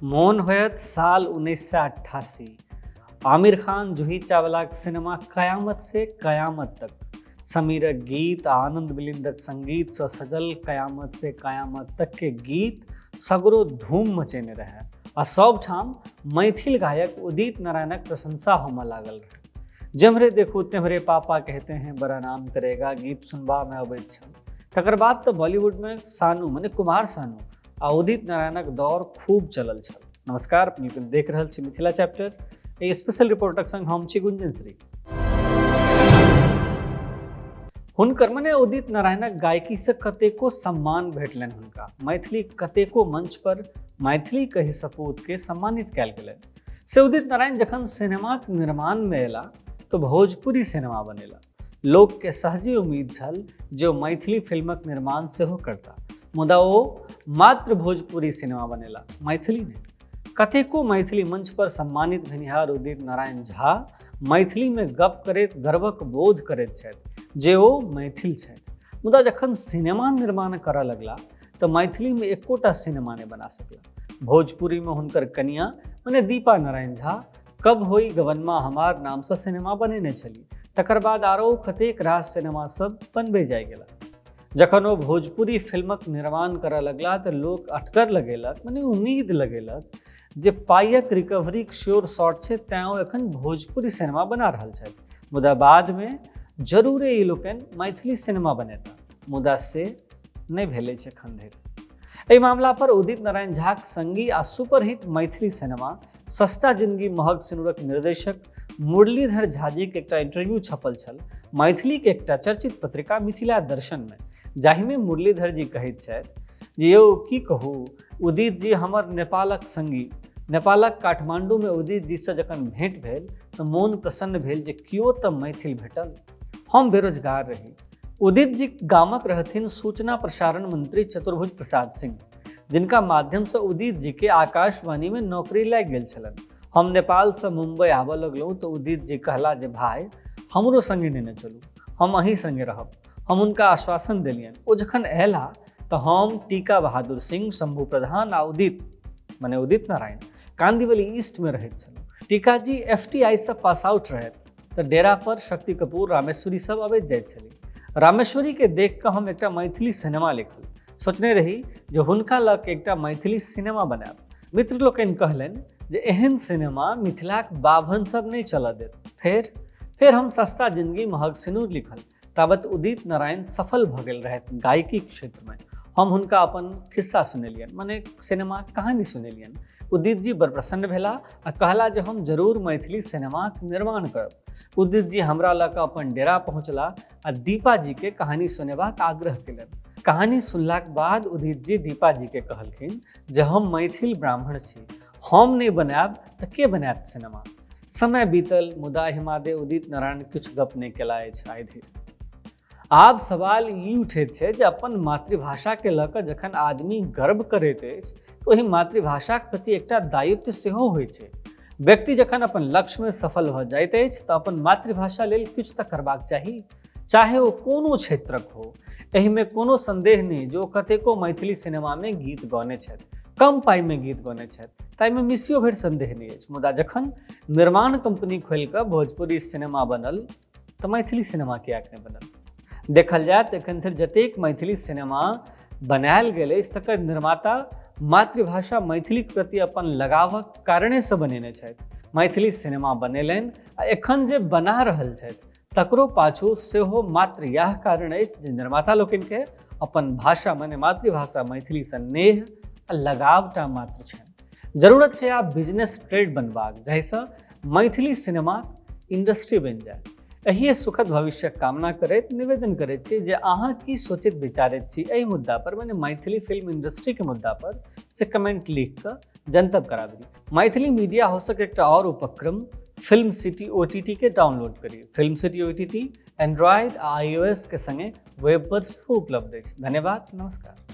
मोन होयत साल 1988, आमिर खान जूही चावलाक सिनेमा कयामत से कयामत तक। समीरक गीत आ आनंद मिलिंदक संगीतसँ सजल कयामत से कयामत तक के गीत सगरो धूम मचेने रहे आ सब ठाम मैथिल गायक उदित नारायणक प्रशंसा होमय लागल रहे। जेम्हरे देखू तेम्हरे पापा कहते हैं बड़ा नाम करेगा गीत सुनबामे अबैत छल। तकर बाद तऽ बॉलीवुडमे सानू मने कुमार सानू आ उदित नारायणक दौर खूब चलल छल। नमस्कार, अपने देख रहल छी मिथिला चैप्टर। एहि स्पेशल रिपोर्टक संग हम छी गुंजन श्री। हुनकर मने उदित नारायणक गायकी से कतेको सम्मान भेटलनि हुनका। मैथिली कतेको मंच पर मैथिली कहि सपूत के सम्मानित कयल गेलनि। से उदित नारायण जखन सिनेमाक निर्माण में एला तो भोजपुरी सिनेमा बनेला। लोक के सहजे उम्मीद छल जे ओ मैथिली फिल्मक निर्माण सेहो करता, मुदा ओ मात्र भोजपुरी सिनेमा बनेला, मैथिली नहि। कतेको मैथिली मंच पर सम्मानित भेनिहार उदित नारायण झा मैथिली में गप करैत गर्वक बोध करैत छथि जे ओ मैथिल छथि, मुदा जखन सिनेमा निर्माण करऽ लगला तऽ मैथिली में एकोटा सिनेमा नहि बना सकला। भोजपुरी में हुनकर कनिया मने दीपा नारायण झा कब होई गवनमा हमार नामसँ सिनेमा बनेने छली। तकर बाद आरो कतेक रास सिनेमा सब बनबै जाय गेला। जखन ओ भोजपुरी फिल्मक निर्माण करऽ लगला तऽ लोक अटकर लगेलक, मने उम्मीद लगेलक जे पाइक रिकवरीक श्योर शॉट छै, तैँ ओ एखन भोजपुरी सिनेमा बना रहल छथि, मुदा बादमे जरूरे ई लोकनि मैथिली सिनेमा बनेता, मुदा से नहि भेल अछि एखन धरि। एहि मामला पर उदित नारायण झाक संगी आ सुपरहिट मैथिली सिनेमा सस्ता जिंदगी महग सिनुरक निर्देशक मुरलीधर झाजीक एकटा इंटरव्यू छपल छल मैथिलीक एकटा चर्चित पत्रिका मिथिला दर्शनमे, जाहिमे मुरलीधर जी कहैत छथि जे यौ की कहू, उदित जी हमर नेपालक संगी। नेपालक काठमांडूमे उदित जीसँ जखन भेंट भेल तऽ मोन प्रसन्न भेल जे केओ तऽ मैथिल भेटल। हम बेरोजगार रही। उदित जी गामक रहथिन सूचना प्रसारण मंत्री चतुर्भुज प्रसाद सिंह, जिनका माध्यमसँ उदित जी के आकाशवाणी में नौकरी लागि गेल छलनि। हम नेपालसँ मुंबई आबऽ लगलहुँ तऽ उदित जी कहला जे भाय हमरो संगे नेने चलू, हम अहीं संगे रहब। हम हुनका आश्वासन देलियनि। ओ जखन अयला तऽ हम टीका बहादुर सिंह, शंभू प्रधान आ उदित मने उदित नारायण कांदिवली ईस्ट में रहैत छलहुँ। टीका जी FTI सँ पास आउट रहथि तऽ डेरा पर शक्ति कपूर, रामेश्वरी सब अबैत जाइत छली। रामेश्वरी के देख कऽ हम एकटा मैथिली सिनेमा लिखल। सोचने रही जे हुनका लऽ के एकटा मैथिली सिनेमा बनायब। मित्र लोकनि कहलनि जे एहन सिनेमा मिथिलाक बाभन सब नहि चलऽ देत। फेर फेर हम सस्ता जिंदगी महग सिनूर लिखल। ताबत उदित नारायण सफल भऽ गेल रहथि गायकी क्षेत्रमे। हम हुनका अपन खिस्सा सुनेलियनि, मने सिनेमाक कहानी सुनेलियनि। उदित जी बड़ प्रसन्न भेला आ कहला जे हम जरूर मैथिली सिनेमाक निर्माण करब। उदित जी हमरा लऽ कऽ अपन डेरा पहुँचला आ दीपा जी के कहानी सुनेबाक आग्रह केलनि। कहानी सुनलाक बाद उदित जी दीपा जी के कहलखिन जे हम मैथिल ब्राह्मण छी, हम नहि बनायब तऽ के बनायत सिनेमा। समय बीतल, मुदा एहि मादे उदित नारायण किछु गप नहि केला अछि आइ धरि। आब सवाल ई उठैत छै जे अपन मातृभाषाके लऽ कऽ जखन आदमी गर्व करैत अछि तऽ ओहि मातृभाषाक प्रति एकटा दायित्व सेहो होइ छै। व्यक्ति जखन अपन लक्ष्यमे सफल भऽ जाइत अछि तऽ अपन मातृभाषा लेल किछु तऽ करबाक चाही, चाहे ओ कोनो क्षेत्रक हो। एहिमे कोनो संदेह नहि जे ओ कतेको मैथिली सिनेमामे गीत गौने छथि, कम पाइमे गीत गौने छथि, ताहिमे मिसियो भरि संदेह नहि अछि। मुदा जखन निर्माण कंपनी खोलि कऽ भोजपुरी सिनेमा बनल तऽ मैथिली सिनेमा किएक नहि बनल? देखल जाय तऽ एखन धरि जतेक मैथिली सिनेमा बनायल गेल अछि तकर निर्माता मातृभाषा मैथिलीक प्रति अपन लगावक कारणेसँ बनेने छथि। मैथिली सिनेमा बनेलनि आ एखन जे बना रहल छथि तकरो पाछू सेहो मात्र इएह कारण अछि जे निर्माता लोकनिके अपन भाषा मने मातृभाषा मैथिलीसँ नेह आ लगावटा मात्र छनि। जरूरत छै आब बिजनेस ट्रेड बनबाक, जाहिसँ मैथिली सिनेमाक इंडस्ट्री बनि जाय। एहिए सुखद भविष्यक कामना करैत निवेदन करैत छी जे अहाँ की सोचैत विचारैत छी एहि मुद्दा पर, मने मैथिली फिल्म इंडस्ट्रीके मुद्दा पर, से कमेंट लिख कऽ जनतब कराबी। मैथिली मीडिया हाउसक एकटा आओर उपक्रम फिल्म सिटी OTT के डाउनलोड करी। फिल्म सिटी OTT Android आ iOS के संगे वेब पर सेहो उपलब्ध अछि। धन्यवाद, नमस्कार।